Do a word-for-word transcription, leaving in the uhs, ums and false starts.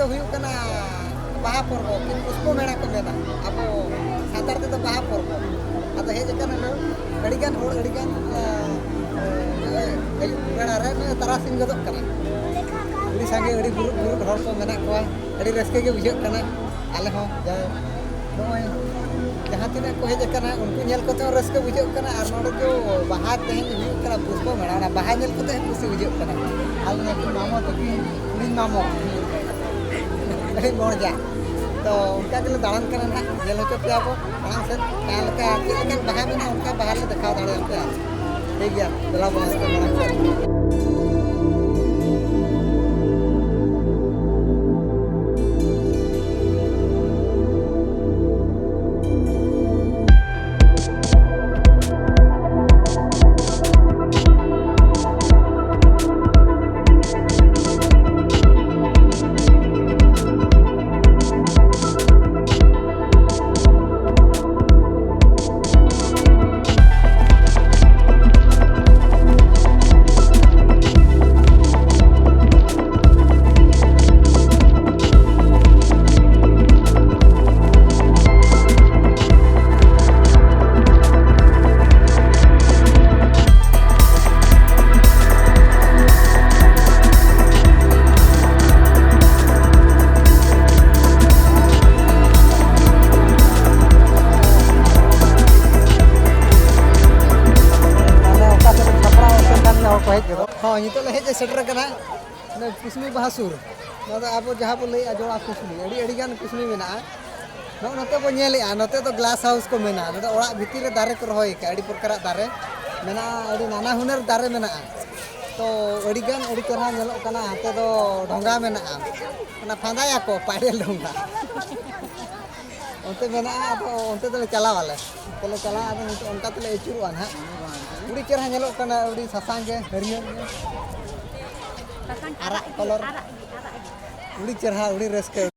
ᱫᱚ ᱦᱩᱭᱩᱜ ᱠᱟᱱᱟ ᱵᱟᱦᱟ ᱯᱚᱨᱵᱚ, ᱠᱤ ᱯᱩᱥᱯᱚ ᱢᱮᱲᱟ ᱠᱚ ᱢᱮᱱᱟ ᱟᱵᱚ ᱥᱟᱱᱛᱟᱲ ᱛᱮᱫᱚ ᱵᱟᱦᱟ ᱯᱚᱨᱵᱚ᱾ ᱟᱫᱚ ᱦᱮᱡ ᱟᱠᱟᱱᱟ ᱞᱮ ᱟᱹᱰᱤᱜᱟᱱ ᱦᱚᱲ, ᱟᱹᱰᱤᱜᱟᱱ, ᱟ, ᱟᱹᱭᱩᱵ ᱵᱮᱲᱟ ᱨᱮ ᱱᱚᱜᱼᱚᱭ ᱛᱟᱨᱟᱥᱤᱧ ᱜᱚᱫᱚᱜ ᱠᱟᱱᱟ᱾ ᱟᱹᱰᱤ ᱥᱟᱸᱜᱮ, ᱟᱹᱰᱤ ᱵᱩᱨᱩᱫ ᱵᱩᱨᱩᱫ ᱦᱚᱲ ᱠᱚ ᱢᱮᱱᱟᱜ ᱠᱚᱣᱟ᱾ ᱟᱹᱰᱤ ᱨᱟᱹᱥᱠᱟᱹ ᱜᱮ ᱵᱩᱡᱷᱟᱹᱜ ᱠᱟᱱᱟ᱾ ᱟᱞᱮ ᱦᱚᱸ ᱡᱟ ᱱᱚᱜᱼᱚᱭ ᱡᱟᱦᱟᱸ ᱛᱤᱱᱟᱹᱜ ᱠᱚ ᱦᱮᱡ ᱟᱠᱟᱱᱟ, ᱩᱱᱠᱩ ᱧᱮᱞ ᱠᱟᱛᱮ ᱦᱚᱸ ᱨᱟᱹᱥᱠᱟᱹ ᱵᱩᱡᱷᱟᱹᱜ ᱠᱟᱱᱟ᱾ ᱟᱨ ᱱᱚᱰᱮ ᱡᱚ ᱵᱟᱦᱟ ᱛᱮᱦᱮᱧ ᱦᱩᱭᱩᱜ ᱠᱟᱱᱟ, ᱯᱩᱥᱯᱚ ᱢᱮᱲᱟ, ᱚᱱᱟ ᱵᱟᱦᱟ ᱧᱮᱞ ᱠᱟᱛᱮ ᱦᱚᱸ ᱠᱩᱥᱤ ᱵᱩᱡᱷᱟᱹᱜ ᱠᱟᱱᱟ᱾ ᱟᱞᱮ ᱱᱩᱠᱩ ᱢᱟᱢᱚ ᱛᱟᱹᱠᱤᱱ, ᱦᱩᱰᱤᱧ ᱢᱟᱢᱚ, ᱟᱹᱰᱤ ᱢᱚᱡᱟ᱾ ᱛᱚ ᱚᱱᱠᱟ ᱜᱮᱞᱮ ᱫᱟᱬᱟᱱ ᱠᱟᱱᱟ ᱱᱟᱦᱟᱜ, ᱧᱮᱞ ᱦᱚᱪᱚ ᱯᱮᱭᱟ ᱵᱚ ᱢᱟᱲᱟᱝ ᱥᱮᱫ ᱚᱠᱟ ᱞᱮᱠᱟ ᱪᱮᱫ ᱞᱮᱠᱟᱱ ᱵᱟᱦᱟ ᱢᱮᱱᱟᱜᱼᱟ, ᱚᱱᱠᱟ ᱵᱟᱦᱟ ᱞᱮ ᱫᱮᱠᱷᱟᱣ ᱫᱟᱲᱮᱭᱟᱯᱮᱭᱟ᱾ ᱴᱷᱤᱠ ᱜᱮᱭᱟ, ᱫᱮᱞᱟ ᱵᱚᱱ ᱢᱟᱲᱟᱝ ᱥᱮᱫ᱾ ᱛᱟᱦᱞᱮ ᱚᱠᱟ ᱥᱮᱫ ᱨᱮ ᱥᱟᱯᱲᱟᱣ ᱦᱚᱪᱚ ᱠᱷᱟᱱ ᱜᱮ ᱦᱚᱲ ᱠᱚ ᱦᱮᱡ ᱜᱚᱫᱚᱜ᱾ ᱦᱚᱸ, ᱱᱤᱛᱚᱜ ᱞᱮ ᱦᱮᱡ ᱥᱮᱴᱮᱨ ᱟᱠᱟᱱᱟ ᱚᱱᱟ ᱠᱩᱥᱱᱤ ᱵᱟᱦᱟ ᱥᱩᱨ᱾ ᱱᱚᱣᱟ ᱫᱚ ᱟᱵᱚ ᱡᱟᱦᱟᱸ ᱵᱚᱱ ᱞᱟᱹᱭᱮᱫᱼᱟ ᱡᱚᱲᱟ ᱠᱩᱥᱱᱤ, ᱟᱹᱰᱤ, ᱟᱹᱰᱤ ᱜᱟᱱ ᱠᱩᱥᱱᱤ ᱢᱮᱱᱟᱜᱼᱟ᱾ ᱱᱚᱜᱼᱚ ᱱᱚᱛᱮ ᱵᱚᱱ ᱧᱮᱞᱮᱫᱼᱟ, ᱱᱚᱛᱮ ᱫᱚ ᱜᱞᱟᱥ ᱦᱟᱣᱩᱥ ᱠᱚ ᱢᱮᱱᱟ᱾ ᱱᱚᱰᱮ ᱚᱲᱟᱜ ᱵᱷᱤᱛᱤᱨ ᱨᱮ ᱫᱟᱨᱮ ᱠᱚ ᱨᱚᱦᱚᱭ ᱟᱠᱟᱫᱼᱟ, ᱟᱹᱰᱤ ᱯᱨᱚᱠᱟᱨᱟᱜ ᱫᱟᱨᱮ ᱢᱮᱱᱟᱜᱼᱟ, ᱟᱹᱰᱤ ᱱᱟᱱᱟ ᱦᱩᱱᱟᱹᱨ ᱫᱟᱨᱮ ᱢᱮᱱᱟᱜᱼᱟ᱾ ᱛᱚ ᱟᱹᱰᱤ ᱜᱟᱱ, ᱟᱹᱰᱤ ᱪᱮᱦᱨᱟ ᱧᱮᱞᱚᱜ ᱠᱟᱱᱟ᱾ ᱦᱟᱱᱛᱮ ᱫᱚ ᱰᱷᱚᱸᱜᱟ ᱢᱮᱱᱟᱜᱼᱟ, ᱚᱱᱟ ᱯᱷᱟᱸᱫᱟᱭᱟᱠᱚ ᱯᱟᱭᱮᱞ ᱰᱷᱚᱸᱜᱟ᱾ ᱚᱱᱛᱮ ᱢᱮᱱᱟᱜᱼᱟ, ᱟᱫᱚ ᱚᱱᱛᱮ ᱫᱚᱞᱮ ᱪᱟᱞᱟᱣ ᱟᱞᱮ᱾ ᱚᱱᱛᱮ ᱞᱮ ᱪᱟᱞᱟᱜᱼᱟ, ᱟᱫᱚ ᱱᱤᱛᱚᱜ ᱚᱱᱠᱟ ᱛᱮᱞᱮ ᱟᱹᱪᱩᱨᱚᱜᱼᱟ ᱱᱟᱦᱟᱜ᱾ ᱟᱹᱰᱤ ᱪᱮᱦᱨᱟ ᱧᱮᱞᱚᱜ ᱠᱟᱱᱟ, ᱟᱹᱰᱤ ᱥᱟᱥᱟᱝ ᱜᱮ, ᱦᱟᱹᱨᱭᱟᱹᱲ ᱜᱮ᱾ ᱥᱟᱥᱟᱝ ᱟᱨᱟᱜ ᱟᱨᱟᱜ ᱜᱮ, ᱠᱟᱞᱟᱨ᱾ ᱟᱨᱟᱜ ᱜᱮ, ᱟᱨᱟᱜ ᱜᱮ᱾ ᱟᱹᱰᱤ ᱪᱮᱦᱨᱟ, ᱟᱹᱰᱤ ᱨᱟᱹᱥᱠᱟᱹ,